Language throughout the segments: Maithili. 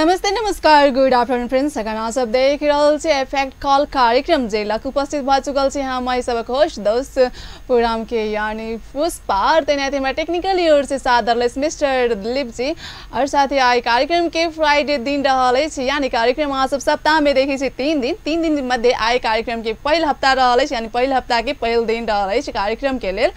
नमस्ते नमस्कार गुड आफ्टरनून फ्रेंड्स, अगर अहाँ सब देख रहल छी इफेक्ट कॉल कार्यक्रम जेलक उपस्थित भऽ चुकल छी हम सबक होस्ट दोस्त प्रोग्राम के यानी पुष्पा। और तेनाहिते हमरा टेक्निकल ओर से साथ दल मिस्टर दिलीप जी। और साथ ही आई कार्यक्रम के फ्राइडे दिन रहल अछि, यानी कार्यक्रम अहाँ सब सप्ताह में देखै छी तीन दिन मध्य आई कार्यक्रम के पहिल हफ्ता रहल अछि, यानी पहिल हफ्ता के पहिल दिन रहल अछि कार्यक्रम के लेल।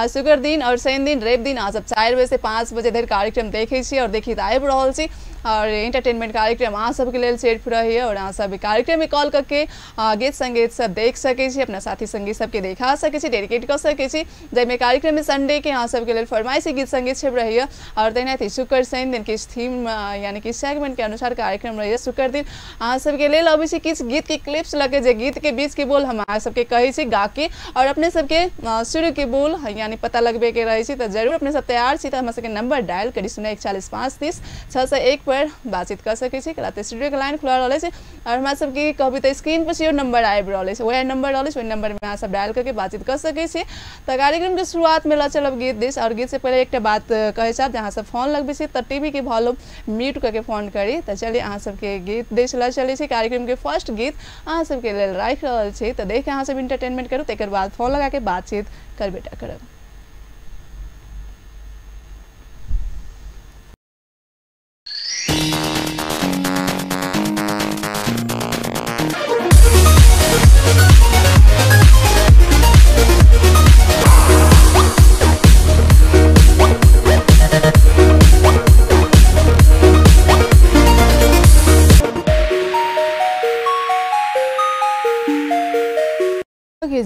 शुक्र दिन और शनि दिन रवि दिन अहाँ सब 4 बजे से 5 बजे धरि कार्यक्रम देखै छी और देखित आबि रहल छी। और एंटरटेनमेंट कार्यक्रम अहाँ सबके लेल सेट रही और अहाँ सब कार्यक्रम में कॉल करके गीत संगीत सब देख सकै छी, अपना साथी संगीत सबके देखा सकै छी, डेडिकेट कऽ सकै छी। जाहिमे कार्यक्रम में संडे के अहाँ सबके लेल फरमाइशी गीत संगीत सब रही और तेनाहिते शुक्र शनि दिन किछु थीम यानी कि सेगमेंट के अनुसार कार्यक्रम रही। शुक्र दिन अहाँ सबके लेल अबै छै किछु गीत के क्लिप्स लऽ जे गीत के बीच के बोल हम अहाँ सबके कहै छी गा के और अपने सबके शुरू के बोल यानी पता लगबे के रहै छी। तऽ जरूर अपने सब तैयार छी तऽ हमरा सबके नंबर डायल करी 041 5 30 601 पर बातचीत कर सकै छी। कला स्टूडियो के लाइन खुला रहल अछि और हमरा सबके कहबी तऽ स्क्रीन पर सेहो नंबर आबि रहल अछि, वएह नंबर रहल अछि, ओहि नंबर में अहाँ सब डायल करके बातचीत कर सकै छी। तऽ कार्यक्रम के शुरुआत में लऽ चलब गीत दिस। और गीत से पहले एकटा बात कहै चाहब, अहाँ सब फोन लगबै छी तऽ टीवी के वॉल्यूम म्यूट करके फोन करी। तऽ चलिए अहाँ सबके गीत दिस लऽ चलै छी। कार्यक्रम के फर्स्ट गीत अहाँ सबके लेल राखि रहल छी, तऽ देख अहाँ सब इंटरटेनमेंट करू, तकर बाद फोन लगा के बातचीत करबेटा करब।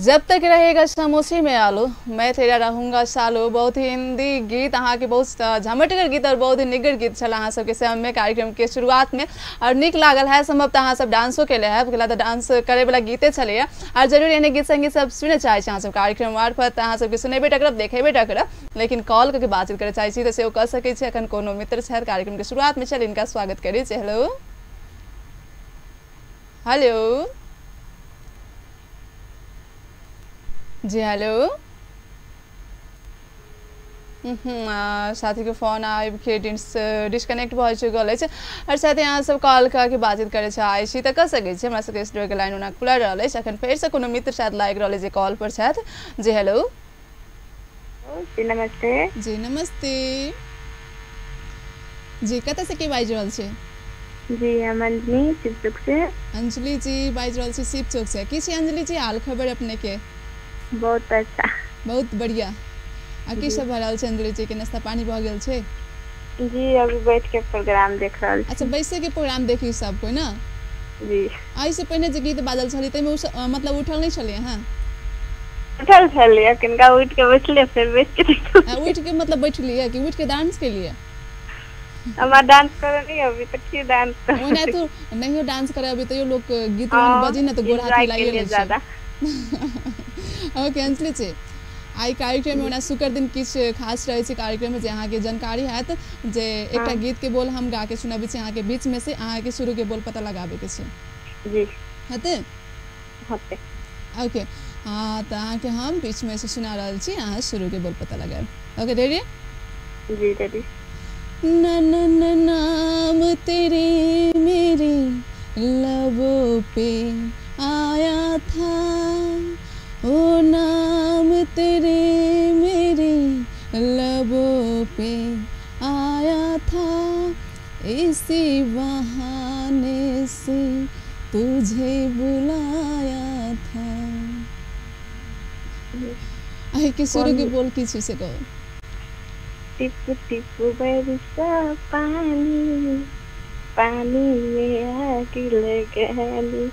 जब तक रहेगा समोसे में आलू मैं तेरा रहूँगा सालो। बहुत ही हिंदी गीत अहाँ के बहुत झमटगर गीत और बहुत ही निगर गीत छल अहाँ सबके समय में कार्यक्रम के शुरुआत में और नीक लागल है। संभवतः अहाँ सब डांसो केले है, तऽ डांस करे वाला गीते छलैया। और जरूर एहने गीत संगीत सब सुनय चाहै छी अहाँ सब कार्यक्रम मार्फत, अहाँ सबके सुनेबे टा करब, देखेबे टा करब, लेकिन कॉल करके बातचीत करय चाहै छी तऽ सेहो कऽ सकै छी। एखन कोनो मित्र छथि कार्यक्रम के शुरुआत में, चल इनका स्वागत करै छी। हेलो हेलो जी, हेलो। साथी के फोन आबि के डिस्कनेक्ट भऽ चुकल अछि। और साथ ही अहाँ सब कॉल करके बातचीत करय चाहै छी तऽ कऽ सकै छी। हमरा सबके स्टूडियो के लाइन ओना खुला रहल अछि। अखन फेरसँ कोनो मित्र शायद लागि रहल अछि जे कॉल पर छथि। जी हेलो। जी नमस्ते। जी नमस्ते। जी कतऽ से के बाजि रहल छी? जी हम अंजलि शिव चौक से। अंजलि जी बाजि रहल छी शिव चौक से। की छी अंजलि जी हाल खबर अपने के? बहुत अच्छा, बहुत बढ़िया। आ की सब भऽ रहल छै अंजलि जी के? नाश्ता पानी भऽ गेल छै? जी अभी बैठ के प्रोग्राम देख रहल छी। अच्छा, बैसे के प्रोग्राम देखी सब कोई ना? जी। एहि से पहिने जे गीत बाजल छलै ताहिमे मतलब उठल नहि छलै अहाँ? उठल छलियै, किनका उठि के बैठलियै, फेर बैठ के उठि के मतलब बैठलियै कि उठि के डांस केलियै? हमरा डांस करे नहीं अभी तक, की डांस करे? ओना तो नहियो डांस करे अभी तैयो लोक गीत बजी ने तऽ गोर हाथ हिलाइए लै छै। ओके अंजलि जी, आई कार्यक्रम में ओना शुक्र दिन किछु खास रहै छै कार्यक्रम में जे अहाँके जानकारी हैत जे एकटा गीत के बोल हम गा के सुनाबै छी अहाँके बीच में से अहाँके शुरू के बोल पता लगाबे के छै। जी हेतै? हेतै। ओके हाँ, तऽ अहाँके हम बीच में से सुना रहल छी, अहाँ शुरू के बोल पता लगायब। Okay ready? जी रेडी। ना ना ना नाम तेरे मेरे लबों पे आया था, ओ नाम तेरे मेरे लबों पे आया था, इसी बहाने से तुझे बुलाया था। आई के शुरू के बोल की से कहो। टिप टिप बरसा पानी, पानी में आग लगानी,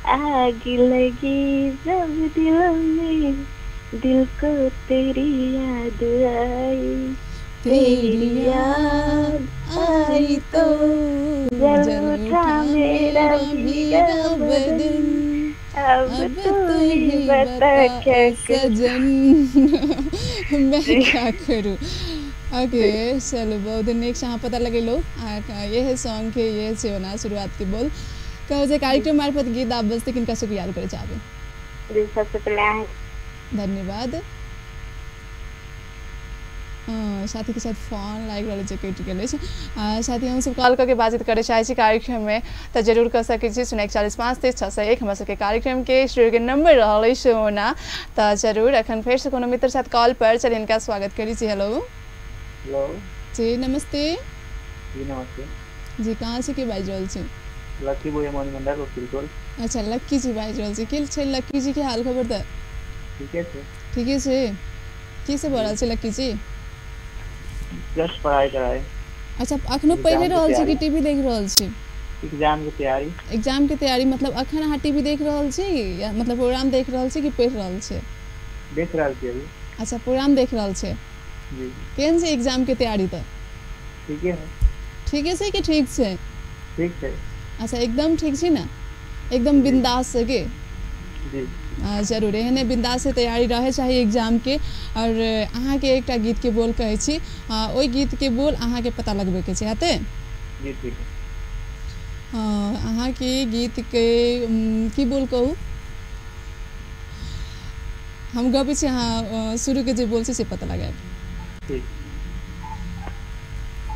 आग लगी जब दिल में, दिल को तेरी याद आई, तेरी याद आई तो जल उठा मेरा भीगा बदन, अब तू ही बता क्या सजन मैं क्या करूँ। ओके चलो बहुत नेक्स्ट अहाँ पता लगेलो ये है सॉन्ग के ये से होना शुरुआत के बोल। कहू जे कार्यक्रम मार्फत गीत आप बजते किनका से याद करे चाहबे? जी सबसे पहले धन्यवाद। साथी के साथ फोन लागि रहल छै, कटि गेल अछि। साथी हम सब कॉल करके बातचीत करे चाहै छी कार्यक्रम में तऽ जरूर कर सकै छी। 041 5 30 601 हमरा सबके कार्यक्रम के स्टूडियो के नंबर रहल अछि ओना, तऽ जरूर अखन फेर से कोनो मित्र साथ कॉल पर चलि हिनका स्वागत करै छी। हेलो। हेलो जी नमस्ते। जी नमस्ते। जी कहाँ से के बाजि रहल छी? लक्की बोये मणिमंडल वकील। अच्छा लक्की जी बाजि रहल छी। की छै लक्की जी के हाल खबर? तऽ ठीके छै। ठीके छै। की सब भऽ रहल छै लक्की जी? जस्ट पढ़ाई कराई। अच्छा अखनो पढ़ि रहल छी कि टीवी देख रहल छी? एग्जाम के तैयारी। एग्जाम के तैयारी, मतलब अखन अहाँ टीवी देख रहल छी या मतलब प्रोग्राम देख रहल छी कि पढ़ि रहल छी? देख रहल छी अभी। अच्छा प्रोग्राम देख रहल छी। जी। केहन छै एग्जाम के तैयारी? तऽ ठीके है। ठीके छै कि ठीक छै? ठीक छै। अच्छा एकदम ठीक छी ने, एकदम बिंदास से के? जी। जरूर एहने बिंदास से तैयारी रहे चाही एग्जाम के। और अहाँके एकटा गीत के बोल कहै छी, ओहि गीत के बोल अहाँके पता लगबे के छै, हेतै? जी ठीक है। अहाँके गीत के की बोल कहू? हम गबै छी, अहाँ शुरू के जे बोल छै से पता लगायब। ठीक।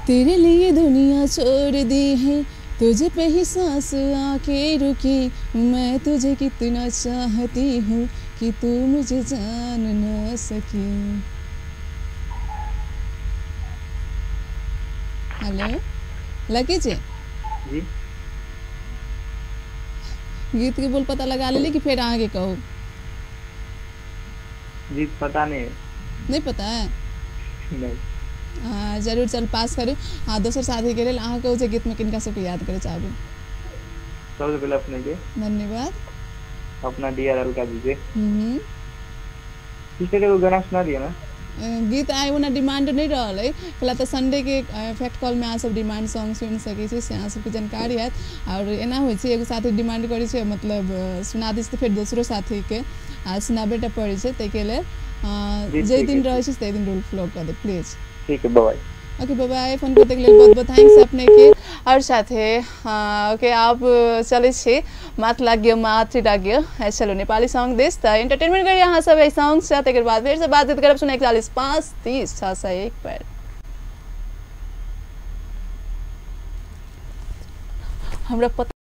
तेरे लिए दुनिया छोड़ दी है, तुझे पे ही सांस आके रुकी, मैं तुझे कितना चाहती हूँ कि तू मुझे जान ना सकी। हेलो लकी जी। जी। गीत के बोल पता लगा लेली कि फेर आगे कहू? जी पता नहीं। नहीं पता है? नहीं। जरूर चल पास करू। दोसर साथी के लेल अहाँ कहू जे गीत में किनका सबके याद करे चाहबै? सबसे पहले अपने के धन्यवाद। अपना डियर अलका जी के। पिछले एगो गाना सुना दिया ना। गीत आइ ओना डिमांड नहीं रहल है, पहला तऽ संडे के फैक्ट कॉल में अहाँ सब डिमांड सॉन्ग सुनि सकै छी, से अहाँ सबके जानकारी हैत। और एना होइ छै एगो साथी डिमांड करै छै, मतलब सुना दै छै तऽ फेर दोसरो साथी के सुनाबे टा पड़ै छै, ताहिके लेल जे दिन रहै छै ताहि दिन रूल फ्लो कऽ दे प्लीज। ठीक है, बाय। ओके बाय। फोन करते के लेल बहुत बहुत thanks अपने के। और साथे ओके आप चलै छी मात लाग्यो मातृ लाग्यो चलो नेपाली सॉन्ग this त एंटरटेनमेंट करी अहाँ सब एहि सॉन्ग से, तकर बाद फेर से बातचीत करब 041 5 30 601 पर। हमरा पता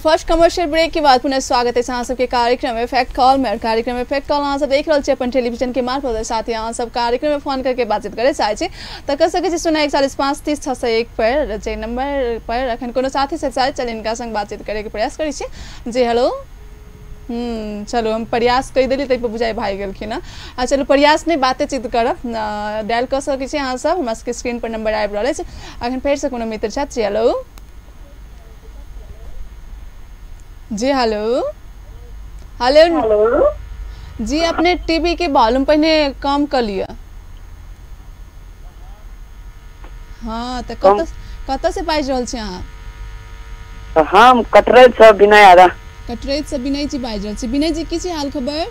फर्स्ट कमर्शियल ब्रेक के बाद पुनः स्वागत है अहाँ सबके कार्यक्रम में फैक्ट कॉल में। और कार्यक्रम में फैक्ट कॉल अहाँ सब देख रहल छी अपन टेलीविजन के मार्फत। साथ ही अहाँ सब कार्यक्रम में फोन करके बातचीत करे चाहै छी तऽ कर सकै छी 041 5 30 601 पर, जे नंबर पर अखन कोनो साथी से चाहे चल इनका संग बातचीत करे के प्रयास करै छी। जी हेलो। चलो हम प्रयास कहि देली ताहि पर बुझाइ भागि गेलखिन हँ। आ चलू प्रयास नहि बातेचीत करब, डायल कऽ सकै छी अहाँ सब, हमरा सबके स्क्रीन पर नंबर आबि रहल अछि। अखन फेरसँ कोनो मित्र छथि। जी हेलो। जी हेलो। हेलो। हेलो जी अपने टीवी के वॉल्यूम पहिने कम कर लिअ। हाँ तऽ कतऽ कतऽ से बाजि रहल छी अहाँ? हम कटरैत से विनय यादव। कटरैत से विनय जी बाजि रहल छी। विनय जी की छै हाल खबर?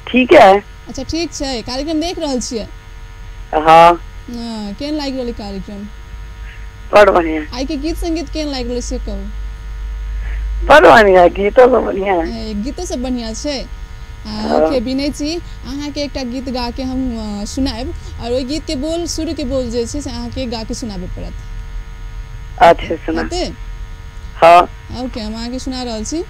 ठीक है। अच्छा ठीक छै। कार्यक्रम देख रहल छियै? हाँ। केहन लागि रहल कार्यक्रम? बड़ बढ़िया। आइ के गीत संगीत केहन लागि रहल से कहू? बड़ बढ़िया, गीतो सब बढ़िया है। गीतो सब बढ़िया छै। ओके विनय जी अहाँके एकटा गीत गा के हम सुनायब और ओहि गीत के बोल शुरू के बोल जे छै से अहाँके गा के सुनाबे पड़त। अच्छा सुना। हाँ। ओके हम अहाँके सुना रहल छी।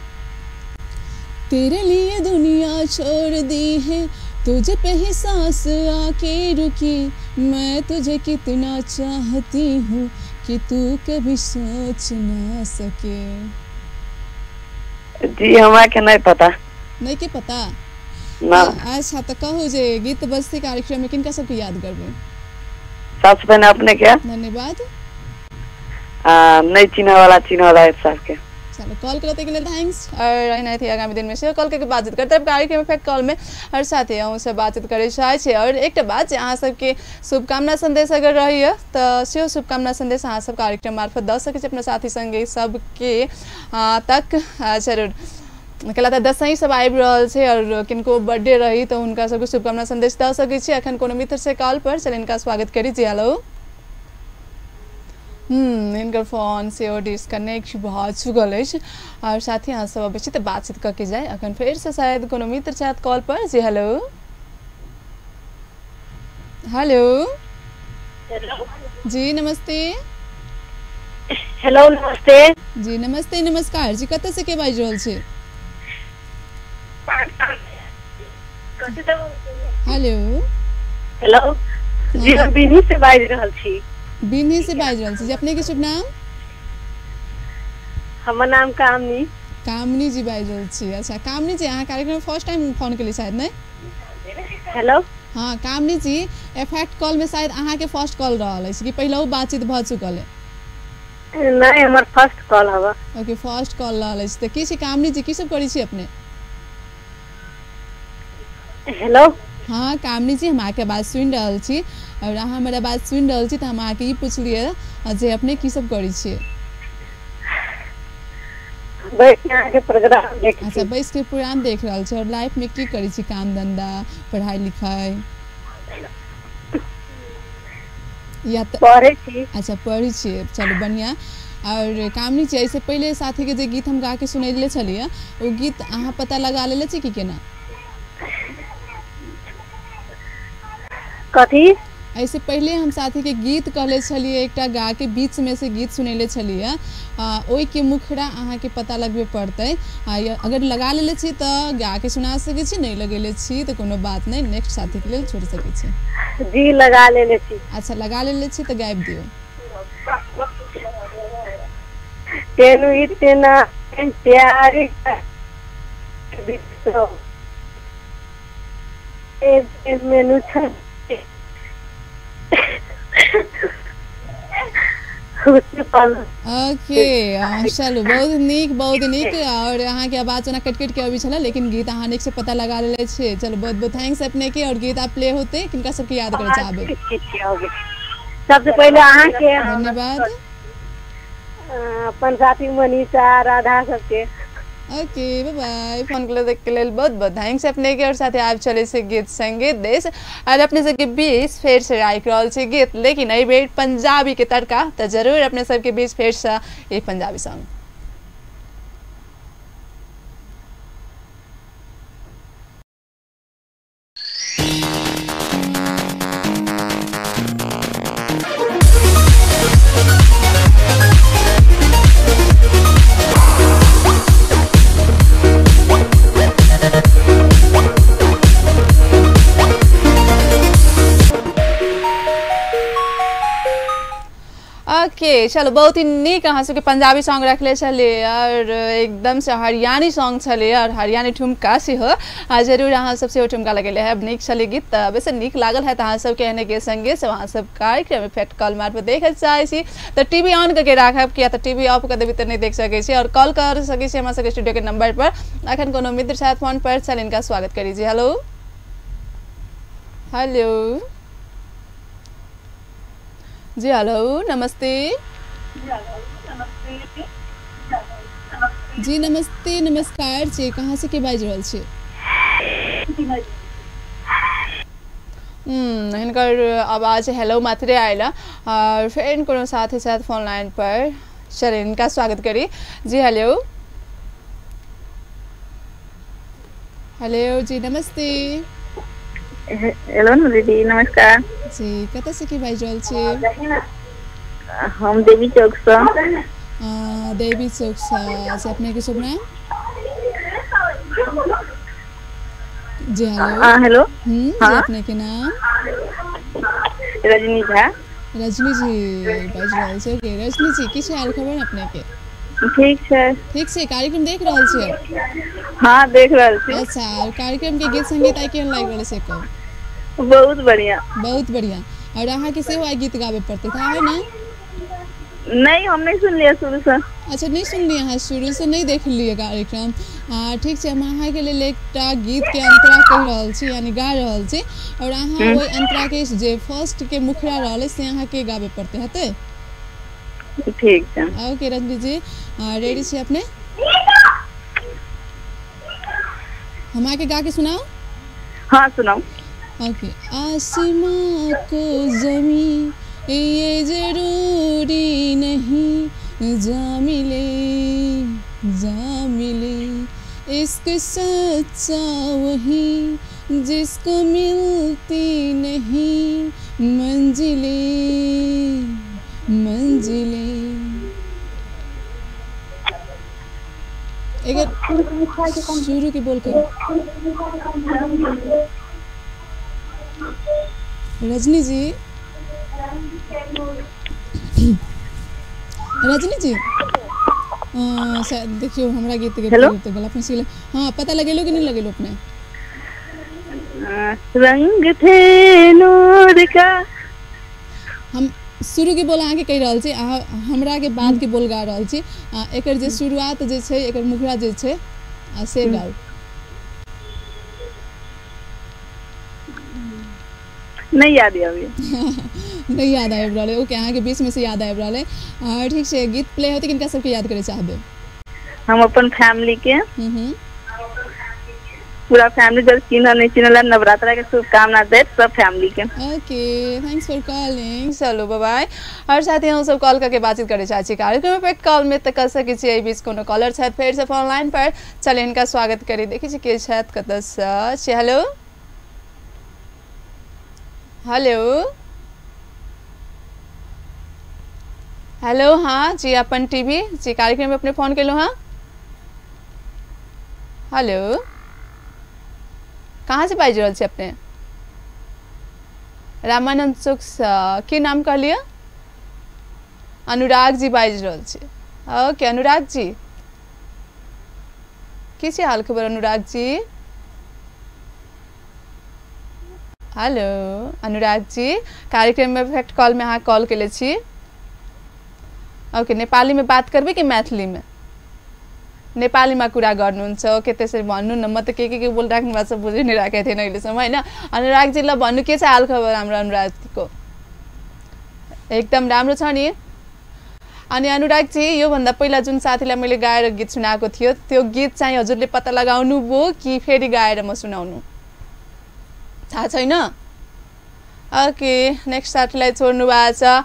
तेरे लिए दुनिया छोड़ दी है, तुझे पे ही सांस आके रुकी, मैं तुझे कितना चाहती हूँ कि तू कभी सोच ना सके। जी हमरा के नहीं पता। नहीं के पता ना। अच्छा तो कहू जे गीत बजते कार्यक्रम में किनका सबके याद करबै? सबसे पहले अपने के धन्यवाद। नहीं चिन्ह वाला चिन्ह वाला सबके। चलो कॉल केलहुँ ताहिके लेल thanks. आओर एनाहिते आगामी दिनमे सेहो कॉल करके बातचीत करते कार्यक्रम इफेक्ट कॉल में। और साथे अहूँसँ बातचीत करै चाहै छी। और एकटा बात जे अहाँ सबके शुभकामना संदेश अगर रहैए तऽ सेहो शुभकामना संदेश अहाँ सब कार्यक्रम मार्फत दऽ सकै छी अपना साथी संगे सबके तक जरूर। कला तऽ दसैँ सब आबि रहल छै और किनको बर्थडे रही तऽ हुनका सबके शुभकामना संदेश दऽ सकै छी। अखन कोनो मित्र से कॉल पर चल इनका स्वागत करी। जी हेलो। हिनकर फोन सेहो डिस्कनेक्ट भऽ चुकल अछि। और साथी अहाँ सब अबै छी तऽ बातचीत कऽ के जाय। अखन फेरसँ शायद कोनो मित्र छथि कॉल पर। जी हेलो। हेलो जी नमस्ते। हेलो नमस्ते जी। नमस्ते नमस्कार जी। कतऽ से के बाजि रहल छी? हेलो हेलो जी, हम बिन्ही से बाजि रहल छी। बिन्ही से बाजि रहल छी जी। अपने के शुभ नाम? हमर नाम कामनी। कामनी जी बाजि रहल छी। अच्छा कामनी जी, अहाँ कार्यक्रम फर्स्ट टाइम फोन केली शायद नहीं? हेलो हाँ कामनी जी, इफेक्ट कॉल में शायद अहाँ के फर्स्ट कॉल रहल अछि कि पहिलहु बातचीत भऽ चुकल है? नहीं, हमर फर्स्ट कॉल हवा। ओके, फर्स्ट कॉल रहल अछि। तऽ की छै कामनी जी, की सब करै छी अपने? हेलो हाँ कामनी जी, हम अहाँके बात सुनि रहल छी और अहाँ हमरा बात सुनि रहल छी तऽ हम अहाँके ई पुछलियै जे अपने की सब करै छियै? प्रोग्राम देख। अच्छा, बैस के प्रोग्राम देख रहल छी। और लाइफ में की करै छी? काम धंधा, पढ़ाई लिखाई या पढ़ै छी? अच्छा पढ़ै छियै, चलू बढ़िआँ। और कामनी जी, एहिसँ पहिले साथीके जे गीत हम गा के सुनेले छलियै ओ गीत अहाँ पता लगा लेले छी कि केना? कथी? ऐसे पहले हम साथी के गीत कहले छलियै, एकटा गा के बीच में से गीत सुनेले छलियै, ओहिके मुखड़ा अहाँके पता लगबे पड़तै। अगर लगा लेले छी तऽ गा के सुना सकै छी, नहीं लगेले छी तऽ कोनो बात नहीं, नेक्स्ट साथी के लेल छोड़ि सकै छी। जी लगा लेले छी। अच्छा लगा लेले छी तऽ गाबि दियौ। तेनु इतना प्यार मेनू ओके चलू, बहुत नीक बहुत नीक। और अहाँके आवाज ओना कटि कटि के अबै छलै लेकिन गीत अहाँ नीक से पता लगा लेले छियै। चलू बहुत बहुत thanks अपने के। और गीत आप प्ले होते किनका सबके याद करे चाहबै? सबसे पहले अहाँके धन्यवाद। अपन साथी मनीषा राधा सबके। ओके बाय बाय। फोन के लेल बहुत बहुत thanks अपने के। और साथे आबि चलै छै गीत संगीत देश और अपने सबके बीच फेर से राखि रहल छै गीत, लेकिन एहि बेर पंजाबी के तड़का, तऽ जरूर अपने सबके बीच फेर से एक पंजाबी सॉन्ग। ओके चलो, बहुत ही नीक अहाँ सबके पंजाबी सॉन्ग रखले छलियै और एकदम से हरियाणी सॉन्ग छलै और हरियाणी ठुमका सेहो जरूर अहाँ सब सेहो ठुमका लगेले है। नीक छलै गीत, तऽ वैसे नीक लागल है तऽ अहाँ सबके एहने के संगे सब अहाँ सब कार्यक्रम इफेक्ट कॉल मार्फत देखऽ चाहै छी तऽ टीवी ऑन करके राखब, किया तऽ टीवी ऑफ कऽ देबै तऽ नहि देख सकै छी। और कॉल कर सकै छी हमरा सबके स्टूडियो के नंबर पर। अखन कोनो मित्र छथि फोन पर, चल इनका स्वागत करी जी। हेलो हेलो जी। हेलो नमस्ते जी। नमस्ते नमस्कार जी। कहाँ से के बाजि रहल छी? हिनकर आवाज हेलो मात्रे आयल और फेर कोनो साथ ही साथ फोन लाइन पर चल इनका स्वागत करी। जी हेलो हेलो जी नमस्ते। हेलो दीदी नमस्कार जी। कतऽ से के बाजि रहल छी? हम देवी चौक से। देवी चौक से। अपने के शुभ नाम? जी हेलो। हेलो जी, अपने के नाम? रजनी झा। रजनी जी बाजि रहल छी। ओके रजनी जी, की छै हाल खबर अपने के? ठीक छै। ठीक छै। कार्यक्रम देख रहल छी? हाँ देख रहल छी। अच्छा, कार्यक्रम के गीत संगीत आइ केहन लागि रहल से कहू? बहुत बढ़िया बहुत बढ़िया। और अहाँ के सेहो आइ गीत गाबे पड़तै है ना? नहीं, हम नहीं सुनलिए शुरू से। अच्छा, नहीं सुनलिए अहाँ शुरू से, नहीं देखलिए कार्यक्रम। ठीक छै, हम अहाँके लेल एकटा गीत के अंतरा कहि रहल छी, यानी गा रहल छी, और अहाँ ओहि अंतरा के जे फर्स्ट के मुखड़ा रहलै से अहाँके गाबे पड़तै, हेतै? ठीक छै। ओके रजनी जी, रेडी छी अपने? हम अहाँके गा के सुनाउ? हाँ सुनाउ। ओके। आसमां को जमीं ये जरूरी नहीं, जा मिले जा मिले, इश्क सच्चा वही जिसको मिलती नहीं मंजिले मंजिले। अगर शुरू के बोल कर रजनी जी, रजनी जी देखियो हमरा गीत के तो गला फंस गेलै। हाँ, पता लगेलो कि नहीं लगेलो अपने? रंग थे नूर का। हम शुरू के बोल अहाँके कहि रहल छी, अहाँ हमरा के बाद के बोल गा रहल छी। एकर जे शुरुआत जे छै, एकर मुखड़ा जे छै से गाउ। नहीं याद आबि नहीं याद आबि रहल है। ओके, अहाँके बीच में से याद आबि रहल है। ठीक छै, गीत प्ले होतै, किनका सबके याद करे चाहबै? हम अपन फैमिली के, पूरा फैमिली जब चिन्ह नहीं चिन्हला, नवरात्रा के शुभकामना देत सब फैमिली के। Okay, thanks for calling. चलो बाय बाय। और साथी हम सब कॉल करके बातचीत करे चाहै छी कार्यक्रम में। कॉल में तऽ कर सकै छी। एहि बीच कोनो कॉलर छथि फेर से फोन लाइन पर, चले हिनका स्वागत करी। देखै छी के छथि, कतऽसँ छी। Hello hello hello. हाँ जी, अपन टीवी जी कार्यक्रम में अपने फोन केलहुँ। हाँ हेलो, कहाँ से बाजि रहल छी अपने? रामानंद चौक से। की नाम कहलियै? अनुराग जी बाजि रहल छी। ओके अनुराग जी, की छै हाल खबर अनुराग जी? हेलो अनुराग जी, कार्यक्रम में फैक्ट कॉल में अहाँ कॉल केले छी। ओके, नेपाली में बात करबै कि मैथिली में? नेपालीमा कुरा गर्नुहुन्छ। ओके, त्यसरी भन्नु न, म त के के के बोलिराख्नु भएको छ बुझि नै राखेको थिएन अहिलेसम्म होइन। अनुरागजी ल भन्नु, के छ हालखबर हाम्रो अनुरागजीको? एकदम राम्रो छ नि। अनि अनुरागजी, योभन्दा पहिला जुन साथीलाई मैले गाएर गीत सुनाएको थियो, त्यो गीत चाहिँ हजुरले पत्ता लगाउनु भयो कि फेरि गाएर म सुनाउनु? थाहा छैन? ओके, नेक्स्ट साथीलाई छोड्नु भएको छ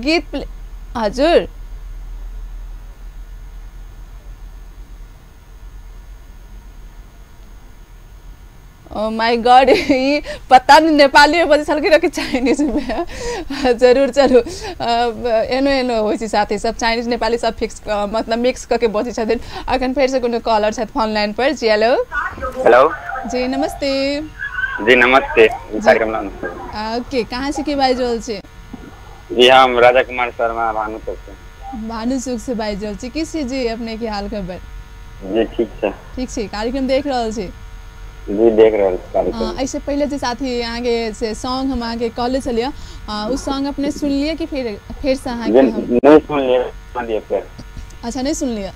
गीत। हजुर, ओ my God, पता नहीं नेपाली में बजै छल कि चाइनीज में। जरूर चलू, एनो एनो होइ छै साथी सब, चाइनीज नेपाली सब फिक्स मतलब मिक्स कऽ के बजै छथिन। अखन फेर से कोनो कॉलर छथि फोन लाइन पर। जी हेलो। हेलो जी, नमस्ते। जी नमस्ते। कार्यक्रम ओके, कहाँ से के बाजि रहल छी? जी हम राजा कुमार शर्मा भानु चौक से। भानु चौक से बाजि रहल छी। की छी जी अपने के हाल खबर? जी ठीक छै। ठीक छै, कार्यक्रम देख रहल छी? जी देख रहल छी कार्यक्रम। एहिसे पहिले जे साथी अहाँके से सॉन्ग हम अहाँके कहले छलियै, उ सॉन्ग अपने सुनलियै कि फेर से अहाँके हम? नहीं सुनलियै फेर। अच्छा, नहीं सुनलियै?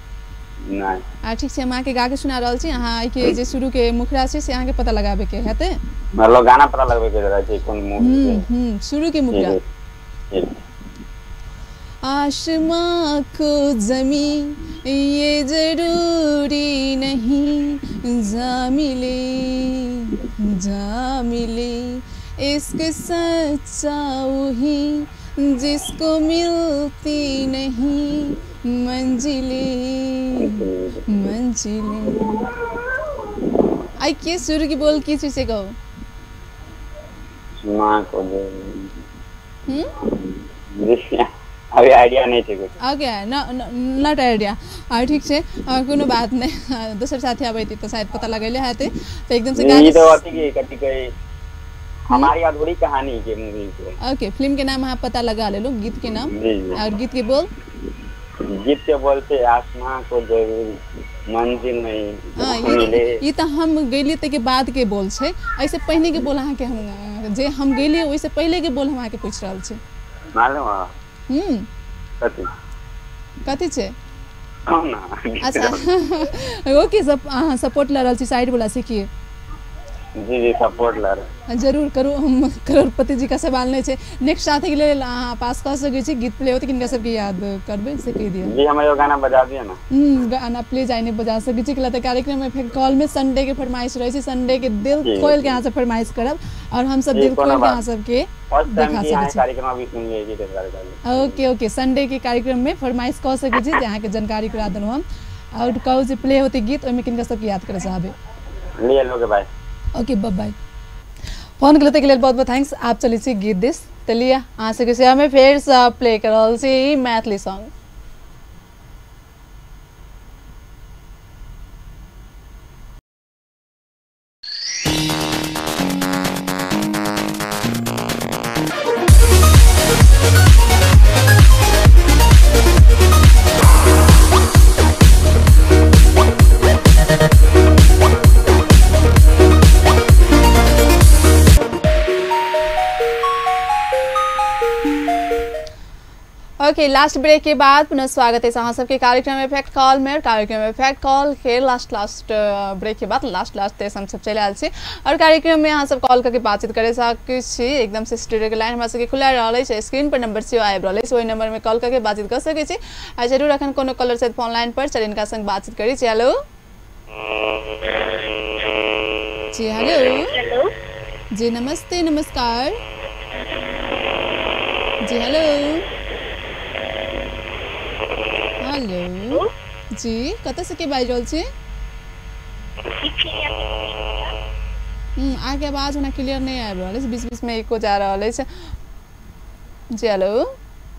नहीं। ठीक छै, हम अहाँके गा के सुना रहल छी। अहाँ एहिके जे शुरू के मुखड़ा छै से अहाँके पता लगाबे के हेतै। मतलब गाना पता लगबे के रहै छै कोन मूवी के। शुरू के मुखड़ा। आसमां को जमीं ये जरूरी नहीं, जा मिले जा मिले, इश्क सच्चा वही जिसको मिलती नहीं मंजिले मंजिले। आई के शुरू की बोल की से कहू? माँ को अभी आइडिया नहीं छै कुछ। Okay, not idea. ठीक छै, कोनो बात नहीं। दोसर साथी आबै तऽ शायद पता लगैले हेतै तऽ एकदम से ई तो अथी के कथी कहै, हमारी अधूरी कहानी के मूवी के। ओके, फिल्म के नाम अहाँ पता लगा लेलु, गीत के नाम और गीत के बोल? गीत के बोल छै आसमां को जरूर मंजिल नहीं मिले। ई तऽ हम गेलियै तै के बाद के बोल छै, ऐसे पहिने के बोल अहाँ के हम जे हम गेलियै ओइसे पहिले के बोल हम अहाँ के पूछि रहल छी। मालूम है। कथी कथी छै? कहू ना। अच्छा ओके, सब अहाँ सपोर्ट लऽ रहल छी साइड वाला से की? जी जी सपोर्ट ला रहे। जरूर करू, हम करोड़पति जी का सवाल नहीं छै। नेक्स्ट साथी के लेल अहाँ पास कऽ सकै छी, गीत प्ले होतै किनका सबके याद करबै से कहि दिअ। जी हमरा एगो गाना बजा दिअ ना। गाना प्लीज I नहि बजा सकै छी, किला तऽ कार्यक्रम में फेर कॉल में संडे के फरमाइश रहै छै, संडे के दिल खोल के अहाँ सब फरमाइश करब और हम सब जी, दिल कोनो खोल के बात। अहाँ सबके फर्स्ट टाइम देखा की सकै अहाँ छी। कार्यक्रम अभी सुनलियै जी ताहि। ओके ओके, संडे के कार्यक्रम में फरमाइश कऽ सकै छी, जे अहाँके जानकारी करा देलहुँ हम। और कहू जे प्ले होतै गीत ओहिमे किनका सबके याद करऽ चाहबै? लिए okay bye. Okay bye. Phone के लेल बहुत बहुत thanks. आप चलै छी गीत दिस, तऽ लिअ अहाँ सबके सेवामे फेरसँ प्ले कर रहल छी Maithili song. Okay, last break के बाद पुनः स्वागत है अहाँ सबके कार्यक्रम इफेक्ट कॉल में। और कार्यक्रम इफेक्ट कॉल के लास्ट लास्ट ब्रेक के बाद लास्ट लास्ट तेज हम सब चलि आयल छी और कार्यक्रम में अहाँ सब कॉल करके बातचीत करे सकै छी। एकदम से स्टूडियो के लाइन हमरा सबके खुला रहल अछि, स्क्रीन पर नंबर सेहो आबि रहल अछि, ओहि नंबर में कॉल करके बातचीत कर सकै छी। आ जरूर अखन कोनो कॉलर छथि फोन लाइन पर, चल इनका संग बातचीत करी छी। हेलो जी, हेलो हेलो जी, नमस्ते, नमस्कार जी, हेलो हेलो जी, कतऽ से के बाजि रहल छी? अहाँके आवाज ओना क्लियर नहि आबि रहल अछि, बीच बीचमे इको जा रहल अछि। जी हेलो,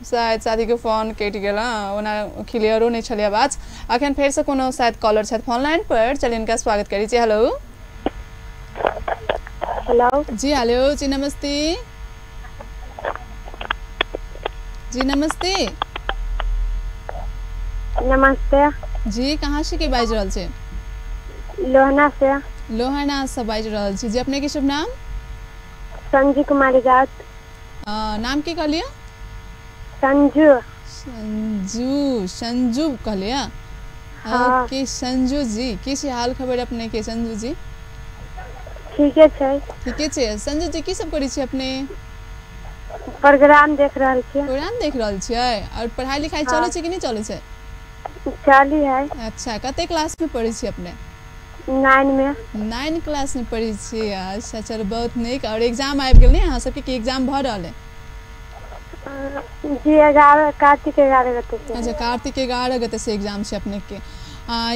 शायद साथीके फोन कटि गेल, ओना क्लियरो नहि छलै आवाज। अखन फेरसँ कोनो शायद कॉलर छथि फोन लाइन पर, चलि हिनका स्वागत करै छी। हेलो हेलो जी, हेलो जी, नमस्ते जी, नमस्ते नमस्ते जी, कहाँ से के बाजि रहल छी? लोहना से। लोहना से बाजि रहल छी जी। अपने के शुभ नाम? संजू कुमारी राउत। नाम की कहलियै? संजू। संजू, संजू कहलियै? हाँ। ओके संजू जी, की छै हाल खबर अपने के संजू जी? ठीके छै। ठीके छै। संजू जी की सब करै छी अपने? प्रोग्राम देख रहल छी। प्रोग्राम देख रहल छियै। और पढ़ाई लिखाई चलै छै कि नहि चलै छै? चली है। अच्छा, कते क्लास में पढ़ै छी अपने? 9 में। 9 क्लास में पढ़ै छी। अच्छा चलू बहुत नीक। और एग्जाम आबि गेल ने अहाँ सबके, की एग्जाम भऽ रहल है? जी 11 कार्तिक 11 गते से। अच्छा, कार्तिक 11 गते से एग्जाम छै अपने के।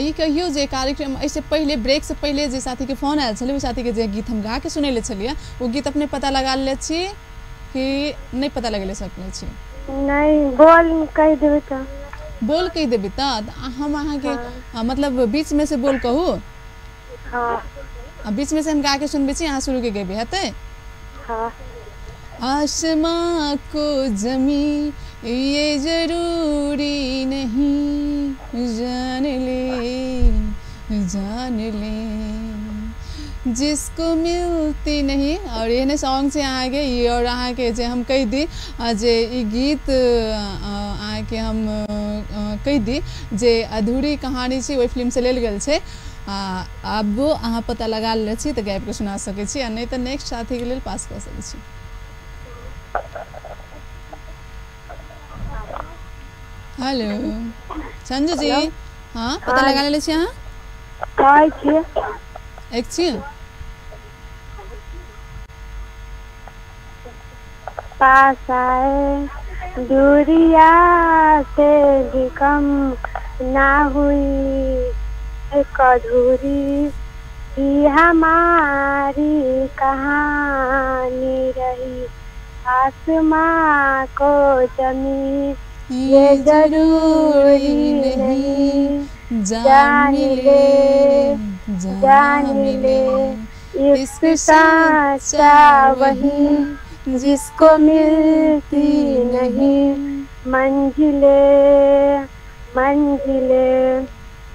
ई कहियौ जे कार्यक्रम एहिसँ पहिले ब्रेक से पहिले जे साथीके फोन आयल छलै, ओहि साथीके जे गीत हम गा के सुनेले छलियै, ओ गीत अपने पता लगा लेने छी कि नहि पता लगेले सकले छी? नहीं, बोल कहि देबै तऽ। बोल कहि देबै तऽ हम अहाँके मतलब बीच में से बोल कहू? हाँ। बीच में से हम गा के सुनबै छी, अहाँ शुरू के गेबै, हेतै? हाँ। आसमां को जमी ये जरूरी नहीं, जान ले जान ले जिसको मिलती नहीं। और एहने सॉन्ग छै अहाँके ई। और अहाँके जे हम कहि दी जे ई गीत अहाँके हम कहि दी जे अधूरी कहानी छै, ओहि फिल्मसँ लेल गेल छै। आब अहाँ पता लगा लेने छी तऽ गाबि कऽ सुना सकै छी, आ नहि तऽ नेक्स्ट साथीके लेल पास कऽ सकै छी। हेलो संजू जी, हाँ पता लगा लेने छी अहाँ? कहै छियै। एक छी पास आए दूरिया से भी कम ना हुई, एक अधूरी ही हमारी कहानी रही, आसमां को जमी ये जरूरी नहीं, जान ले जान ले इश्क साचा वही जिसको मिलती नहीं, मंजिले मंजिले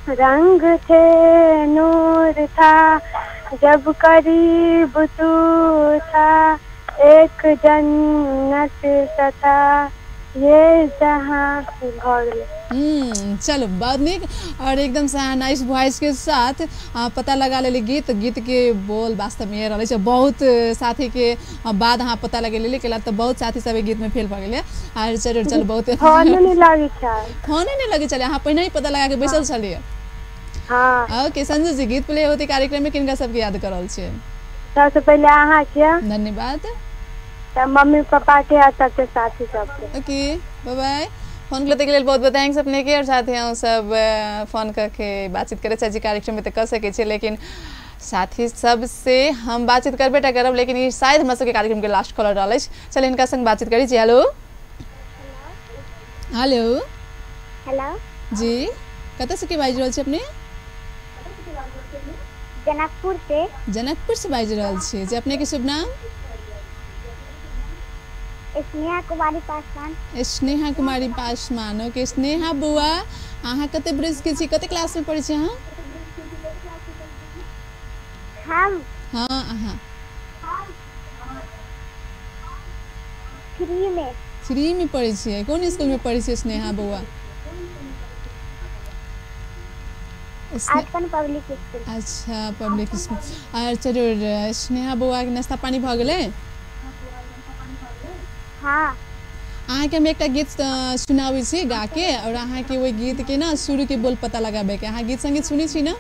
रंग थे नूर था जब करीब तू था, एक जन्नत सा था ये जहाँ भऽ गेलै। चलो बहुत नीक और एकदम से अहाँ नाइस वॉइस के साथ पता लगा लेली गीत। गीत के बोल वास्तव में रहलै छै, बहुत साथी के बाद अहाँ पता लगे लेली, केला तऽ बहुत साथी सब गीत में फेल भऽ गेलै। आर जरूर चलो बहुत फोने नहि लागै छै। फोने नहि लगै छलै, अहाँ पहिने ही पता लगा के बैसल छलियै। हाँ। ओके संजू जी, गीत प्ले होते कार्यक्रम में किनका सबके याद करल छियै? सबसे पहिले अहाँके धन्यवाद, तब मम्मी पापा के आ सबके साथी सबके। ओके बाय बाय। फोन करते के लेल बहुत बहुत thanks अपने के। और साथ ही हम सब फोन करके बातचीत करे चाहे कार्यक्रम में तो कर सके छे, लेकिन साथी सब से हम बातचीत करबे टा करब, लेकिन ई शायद हमरा सबके कार्यक्रम के लास्ट कॉलर रहल अछि। चल इनका संग बातचीत करी जी। हेलो हेलो हेलो जी, कतऽ से के बाजि रहल छी अपने? जनकपुर से। जनकपुर से बाजि रहल छी जी। अपने के शुभ नाम? स्नेहा कुमारी पासवान। स्नेहा कुमारी पासवान। ओके स्नेहा बुआ, अहाँ कते बरस के छी, कते क्लास में पढ़ै छी अहाँ? हम हाँ अहाँ 3 में। 3 में पढ़ै छियै। कोन स्कूल में पढ़ै छियै स्नेहा बुआ? अर्पण पब्लिक स्कूल। अच्छा पब्लिक स्कूल। और जरूर स्नेहा बुआ के नाश्ता पानी भऽ गेलै? हाँ। अहाँके हम एकटा गीत सुनाबै छी गा के, और अहाँके ओहि गीत के ना शुरू के बोल पता लगाबे के। अहाँ गीत संगीत सुनै छी ना?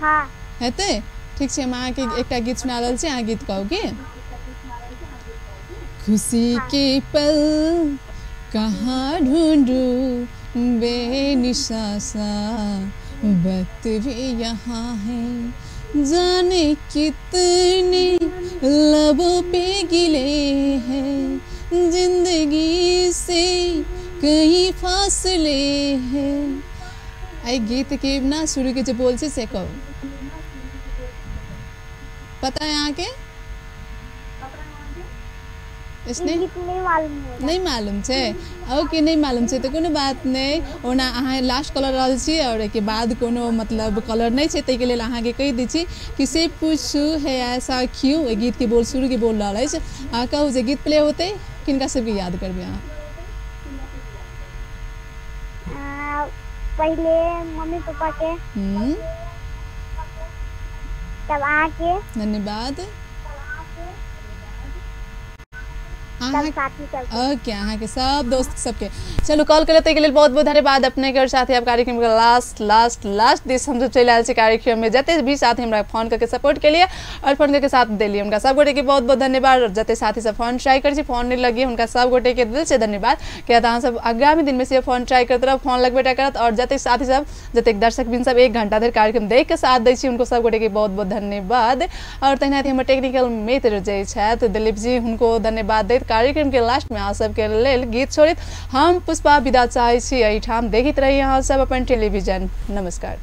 हाँ। हेतै? ठीक छै, हम अहाँके एकटा गीत सुना रहल छी, अहाँ गीत कहू के। खुशी के पल कहाँ ढूंढूं बेनिशा सा वक्त भी यहाँ है, जाने कितने लबों पे गिले हैं, जिंदगी से कई फासले हैं। आई गीत के ना शुरू के जो बोल से कहू, पता है यहाँ के? इसने नहीं मालूम। नहीं मालूम छे? ओके नहीं मालूम छे तो कोनो बात नहीं। ओना अहाँ लास्ट कलर रहल छी और एहिके बाद कोनो मतलब कलर नहीं छे, ताहिके लेल अहाँके कहि दै छी कि से पूछू है ऐसा क्यों, एहि गीत के बोल शुरू के बोल रहल अछि। अहाँ कहू जे गीत प्ले होतै किनका सबके याद करबै अहाँ? पहिले मम्मी पापा के, तब अहाँके धन्यवाद, ओके अहाँके सब दोस्त सबके। चलू कॉल करे ताहिके लेल बहुत बहुत धन्यवाद अपने के। और साथ ही आप कार्यक्रम के लास्ट लास्ट लास्ट this हमसब चलि आयल छी कार्यक्रम में। जते भी साथी हमरा फोन करके सपोर्ट केलिए और फोन करके साथ देलिए हुनका सब गोटे के बहुत बहुत धन्यवाद। और जते साथी सब फोन ट्राई करै छी फोन नहीं लगी हुनका सब गोटे के दिल से धन्यवाद। किया तऽ अहाँ सब आगामी दिन में से फोन ट्राई करैत रहब, फोन लगबे टा करत। और जते साथी सब जतेक दर्शक बिन सब 1 घंटा धरि कार्यक्रम देख के साथ दै छी हुनको सब गोटे के बहुत बहुत धन्यवाद। और तहिना हमर टेक्निकल मित्र जे छथि दिलीप जी, हुनको धन्यवाद दैत कार्यक्रम के लास्ट में अहाँ सबके लेल गीत छोड़ित हम पुष्पा विदा चाहै छी एहिठाम। देखैत रही अहाँ सब अपन टेलीविजन। नमस्कार।